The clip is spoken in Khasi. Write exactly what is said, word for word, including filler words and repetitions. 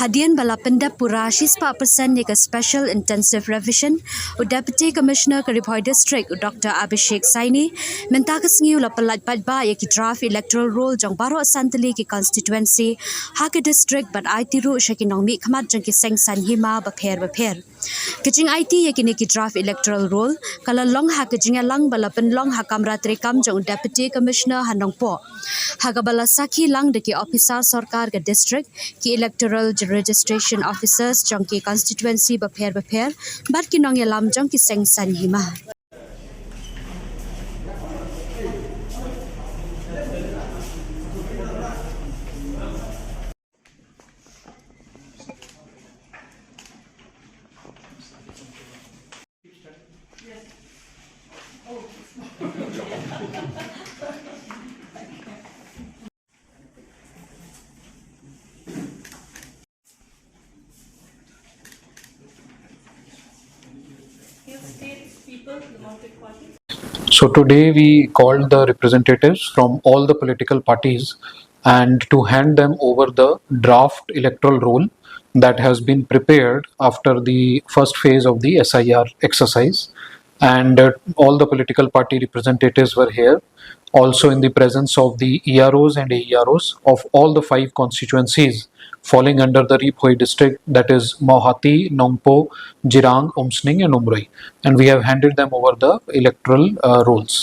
Hadien ba la pyndep pura shispah percent ïa ka Special Intensive Revision, u Deputy Commissioner ka Ri Bhoi District, u Doctor Abhishek Saini, mynta ka sngi u la pyllait paidbah ïa ki draft electoral roll jong baroh san tylli ki constituency ha ka district bad aiti ruh sha ki nongmihkhmat jong ki seng saiñ hima bapher bapher. Ka jingaiti ïa kine ki draft electoral roll ka la long ha ka jingïalang ba la pynlong ha kamra treikam jong u Deputy Commissioner ha Nongpoh, ha kaba la sakhi lang da ki ophisar sorkar ka district, ki electoral registration officers jong ki constituency bapher bapher bad ki nongïalam jong ki seng saiñ hima. So today we called the representatives from all the political parties and to hand them over the draft electoral roll that has been prepared after the first phase of the S I R exercise. And uh, all the political party representatives were here, also in the presence of the E R Os and A E R Os of all the five constituencies falling under the Ri Bhoi district, that is Mawhati, Nongpoh, Jirang, Umsning, and Umroi. And we have handed them over the electoral uh, rolls.